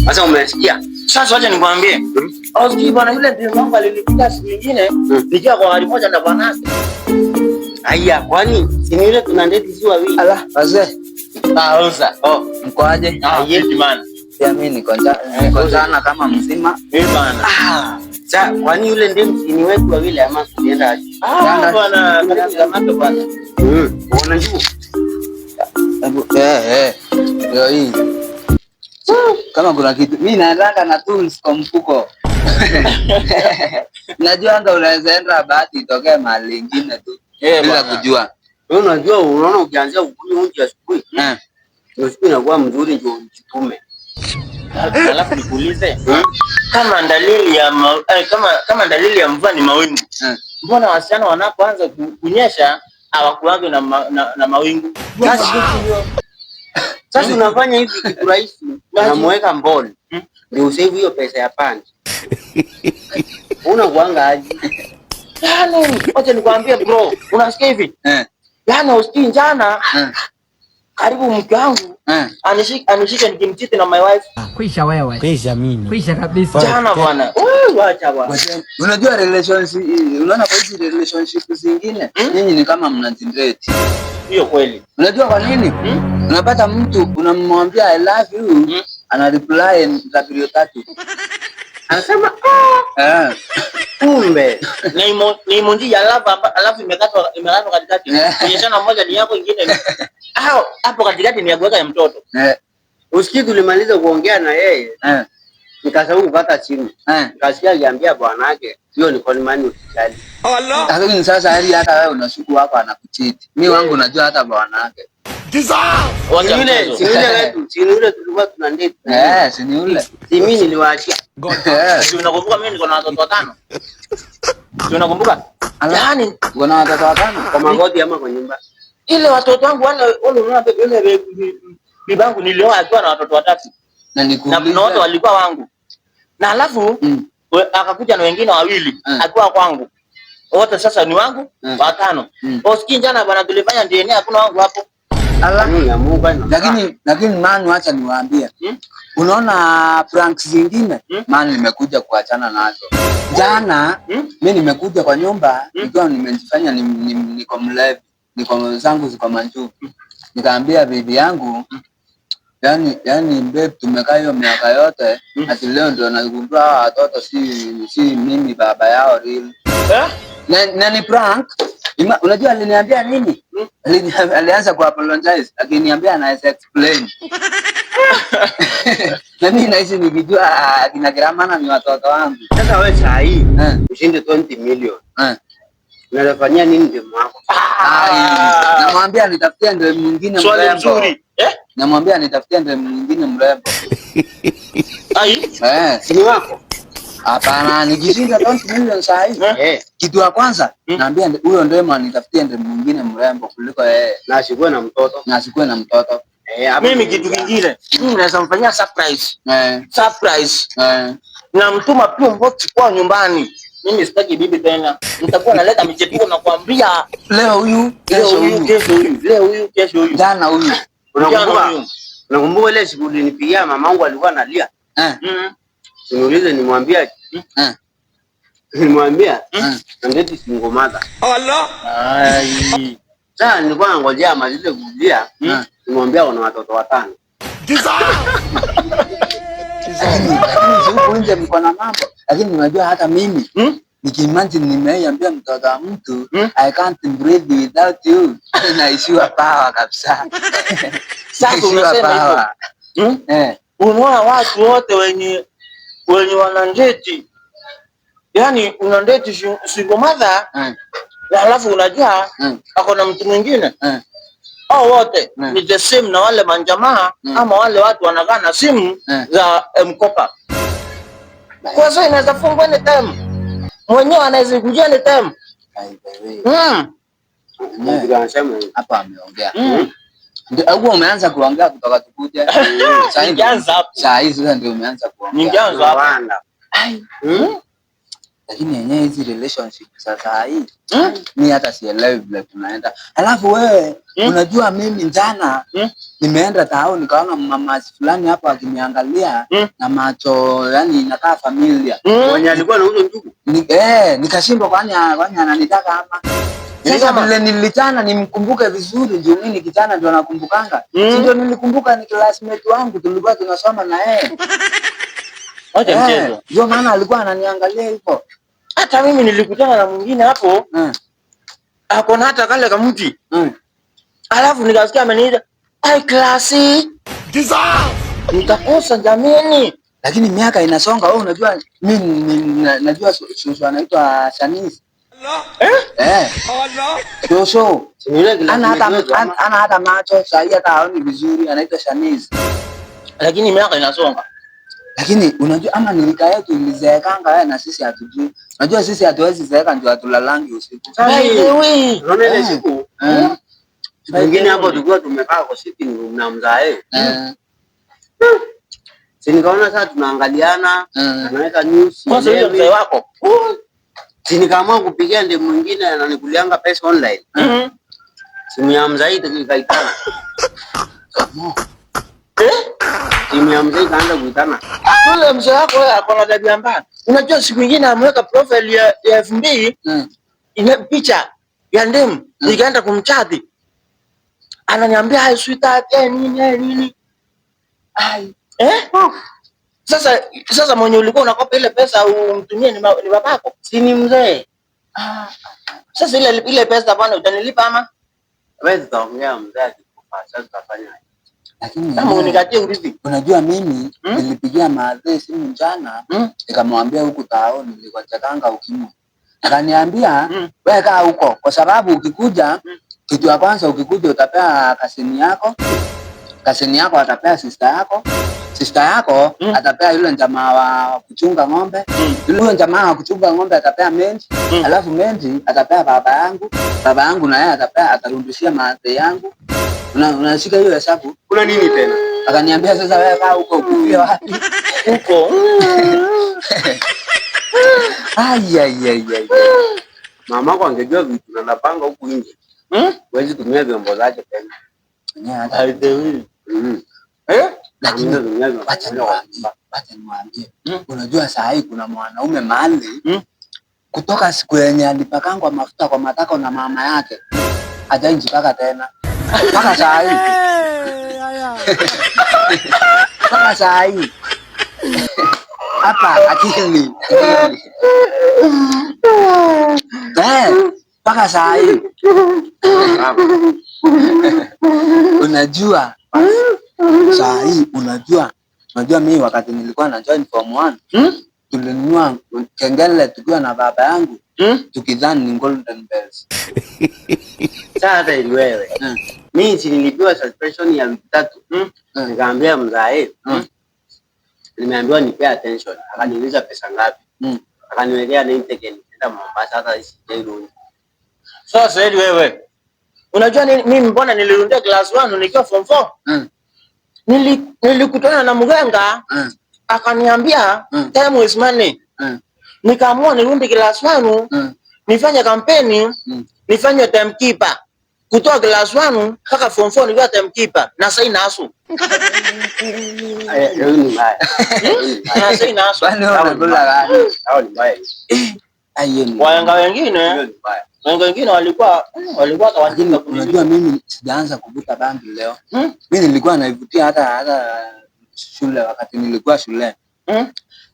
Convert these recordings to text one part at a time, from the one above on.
Sasa umesikia? Sasa wacha nikwambie. Oski bwana, yule ndio wangu alinipiga siku nyingine nikiwa kwa gari moja na bwana. Aya, kwani si ni yule tuna date si wawili? Ala, wazee. Ah, oza. Oh, mkoaje? Ah, vipi man? Pia mimi niko njana kama mzima. Eh bana. Ah, sasa kwani yule ndiye msini wetu wawili ama tulienda aje? Ah bwana, karibu kamata bwana. Unajua? Hebu eh ndio hii. Kama kuna kitu mimi naendanga na tools kwa mfuko. Najua anga unaweza enda bahati itokee mahali ingine tu Eh bila bwana. kujua. Wewe unajua, unaona ukianzia ukunywa uji asubuhi, Eh. ndio siku inakuwa mzuri ndio ujitume. Alafu nikuulize kama dalili ya kama dalili ya mvua ni mawingu. Mbona wasichana wanapoanza kunyesha hawakuangi na mawingu? Sasa unafanya hivi kitu rahisi, unamweka mboni ndio usave hiyo pesa ya pandi. Una kuanga aje? Yaani, wacha nikwambie bro, unasikia hivi? Eh. Yaani usikii njana karibu mke wangu anishike nikimchiti na my wife. Kwisha wewe. Kwisha mimi. Kwisha kabisa. Jana bwana. Wewe wacha bwana. Unajua relationship, unaona kwa hizi relationship zingine nyinyi ni kama mnajirate. Hiyo kweli. Unajua kwa nini? Unapata mtu unamwambia "I love you", ana reply tabiri tatu. Anasema Eh. kumbe Na ni emoji ya love alafu imekatwa katikati. Kuonyeshana moja ni yako ingine. Hao hapo katikati ni ya kuweka ya mtoto. Usikii tulimaliza kuongea na yeye, nikasahau kukata simu. Nikasikia aliambia bwanake, hiyo ni conman usijali. Lakini sasa hali hata wewe unashuku wako anakucheat. Mimi wangu unajua hata bwana wake. Wacha Si yule, mchezo. si yule wetu, si yule tulikuwa tuna date. Eh, si ni yule. Si mimi niliwaachia. Si unakumbuka mimi niko na watoto watano? Si unakumbuka? Yaani Uko na watoto watano? Kwa magoti ama kwa nyumba. ile watoto wangu wale wale, unaona yule bibangu nilioa akiwa na watoto watatu Na nikuulize. na wote walikuwa wangu. Na alafu akakuja na wengine wawili akiwa kwangu. Wote sasa ni wangu watano. Usikii jana bwana tulifanya DNA hakuna wangu hapo. Ala. Ya Mungu ina. Lakini man, wacha niwaambie. Unaona pranks zingine man nimekuja kuachana nazo. Jana mi nimekuja kwa nyumba nikiwa nimejifanya niko mlevi, niko zangu ziko manjuu. Nikaambia bibi yangu, yani babe, tumekaa hiyo miaka yote ati leo ndio nagundua hawa watoto si mimi baba yao real. Eh? Na ni prank. Unajua aliniambia nini? Alianza ku apologize akiniambia anaweza explain. Na mimi naishi nikijua akina Gramana ni watoto wangu. Sasa wewe saa hii Eh, ushinde 20 million. eh. Unafanyia nini demu wako? Ai, namwambia nitafutie ndio mwingine Swali mrembo. mzuri. Eh? Namwambia nitafutie ndio mwingine mrembo. Ai. Eh, Si ni wako? hapana, nikishinda 20 million saa hii. Eh, Kitu ya kwanza naambia huyo ndema nitafutie ndio mwingine mrembo kuliko yeye na asikuwe na mtoto. na asikuwe na mtoto. Eh, hapo Mimi kitu kingine, mimi naweza mfanyia surprise. Eh, Surprise. eh. Namtuma pia mbox kwa nyumbani. Mimi sitaki bibi tena. Nitakuwa naleta michepuko na kuambia Leo huyu, leo kesho huyu, huyu, kesho huyu, leo huyu, kesho huyu. jana huyu. Jana Unakumbuka? huyu. Unakumbuka ile siku ulinipigia mamangu alikuwa analia? Eh, Niulize nimwambia eh, nimwambia eh. nandeti single mother. Ai. Sasa nilikuwa nangojea amalize kulia, nimwambia una watoto watano. Lakini si huku nje mko na mambo, lakini unajua hata mimi nikiimagine nimeiambia mtoto wa mtu "I can't breathe without you", naishiwa power kabisa. Sasa Naishiwa unasema hivyo. power. Hmm? Eh, Unaona watu wote wenye wanandeti, yaani unandeti single mother na alafu unajua ako na mtu mwingine au wote ni the same na wale manjamaa ama wale watu wanakaa na simu za M-Kopa. Kwa sababu inaweza fungwa anytime, mwenyewe anaweza kujia anytime. By the way, Ndio anasema hivyo. hapa ameongea. Ndio huko umeanza kuongea kutoka tukuje. Sasa hivi Ningeanza hapo. saa hizi sasa ndio umeanza kuongea. Ningeanza hapo. Rwanda. Lakini yenyewe hizi relationship sasa hii mimi hata sielewi vile tunaenda. Alafu wewe unajua mimi jana nimeenda tao nikaona mama fulani hapo akiniangalia na macho yani inakaa familia. Mwenye alikuwa anauza njugu. Nikashindwa kwani ananitaka ama. Sasa vile nilitana nimkumbuke vizuri ndio mimi nikitana ndio nakumbukanga. Si ndio nilikumbuka ni classmate wangu tulikuwa tunasoma na yeye. Wacha mchezo. Ndio maana alikuwa ananiangalia hivyo. Hata mimi nilikutana na mwingine hapo. Ako na hata kale kamti. Alafu nikasikia ameniita, "Ai klasi." Nikakosa jameni. Lakini miaka inasonga wewe unajua mimi najua shosho anaitwa Shanice. Allah. Shosho. Ana hata macho sahi hata haoni vizuri anaitwa Shanice. Lakini miaka inasonga. Lakini unajua ama nilika yetu ilizeekanga wewe na sisi hatujui. Unajua sisi hatuwezi zeeka ndio hatulalangi usiku. Wewe unaona ile siku mwingine hapo tulikuwa tumekaa kwa sitting room na mzae. Si nikaona sasa tunaangaliana, anaweka news. Kwanza yule mzee wako. Si nikaamua kupigia ndiye mwingine ananikulianga pesa online. Simu ya mzae ikaitana. Simu ya mzee ikaanza kuitana. Yule mzee wako wewe ako na tabia mbaya. Unajua siku nyingine ameweka profile ya FB ina picha ya ndemu, nikaenda kumchati. Ananiambia hi sweetheart, nini nini. Ai. Sasa mwenye ulikuwa unakopa ile pesa umtumie ni babako. Si ni mzee. Sasa ile pesa bwana utanilipa ama? Wewe utaongea mzee akikufa sasa tutafanya. Lakini kama unikatie urithi. Unajua mimi nilipigia maadhe simu jana nikamwambia huku tao nilikuwa chakanga ukimwi. Akaniambia wewe kaa huko kwa sababu ukikuja kitu ya kwanza ukikuja utapea kasini yako. Kasini yako atapea sister yako. Sister yako atapea yule jamaa wa kuchunga ng'ombe. Yule jamaa wa kuchunga ng'ombe atapea Menji. Alafu Menji atapea baba yangu. Baba yangu na yeye atapea atarudishia maadhe yangu. Unashika hiyo hesabu. Kuna nini tena? Akaniambia sasa wewe kaa huko ukufie wapi? Huko. Ai ai ai ai. Mamako angejua vitu na napanga huku nje. Huwezi tumia vyombo zake tena. Lakini acha niwaambie. Unajua saa hii kuna mwanaume mahali kutoka siku yenye alipakangwa mafuta kwa matako na mama yake hajaijipaka tena. Mpaka saa hii. Mpaka saa hii. Hapa akili. Mpaka saa hii. Unajua saa hii unajua mimi wakati nilikuwa na join form 1 tulinunua kengele tukiwa na baba yangu tukidhani ni Golden Bells. Sasa ni wewe. Mimi si nilipewa suspension ya wiki 3. Nikaambia mzae nimeambiwa nipe attention. Akaniuliza pesa ngapi? Akaniwekea 90k nenda Mombasa hata sijairudi. Sasa hili wewe. Unajua mimi mbona nilirundia class 1 nikiwa form 4? Nilikutana na mganga akaniambia time is money. Nikaamua nirudi class 1 nifanye kampeni nifanye timekeeper. Kutoka class 1 mpaka form 4 nilikuwa timekeeper na sasa inasu. Na sasa inasu. Wahenga wengine walikuwa kawaida. Unajua mimi sijaanza kuvuta bangi leo. Mimi nilikuwa naivutia hata shule wakati nilikuwa shule.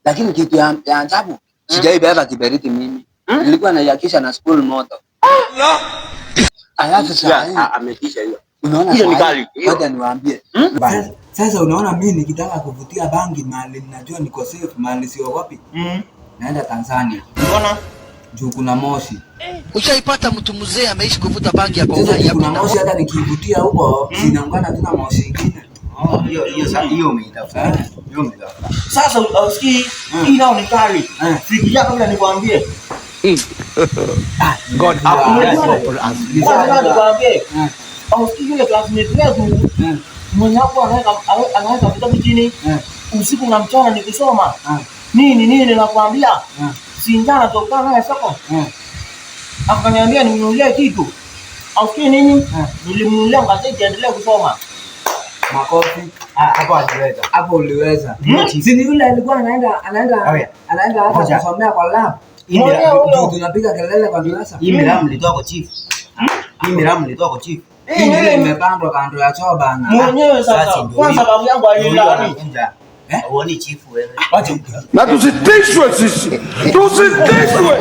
Lakini kitu ya ajabu sijaibeba kiberiti mimi. Nilikuwa naihakisha na school moto. Alafu sasa ametisha hiyo. Unaona hiyo ni kali. Ngoja niwaambie. Sasa unaona mimi nikitaka kuvutia bangi mahali ninajua niko safe, mahali siogopi. Naenda Tanzania. Mbona? Juu kuna moshi. Ushaipata mtu mzee ameishi kuvuta bangi hapo. Sasa kuna moshi hata nikivutia huko sinaungana tena moshi ingine. Hiyo hiyo sasa hiyo umeitafuta. Hiyo umeitafuta. Sasa usikii hii nao ni kali. Fikiria kabla nikwambie. God nikwambie. Usikii yule classmate wetu mwenye hapo anaweka vitabu chini usiku na mchana nikisoma. Nini nini nakwambia? Si njana tokana naye soko. Akaniambia nimnunulie kitu. Ausikii nini? Nilimnunulia gazeti aendelee kusoma. Makofi. Ah, hapo aliweza. Hapo uliweza. Si ni yule alikuwa anaenda anaenda anaenda hata kusomea kwa lab. Mwenyewe Tunapiga kelele kwa darasa. Hii miramu nilitoa kwa chief. Hii miramu nilitoa kwa chief. Hii ndio imepandwa kando ya choo bana. Mwenyewe sasa. Kwanza babu yangu alilani. Eh? Huoni chief wewe. Na tusitishwe sisi. Tusitishwe.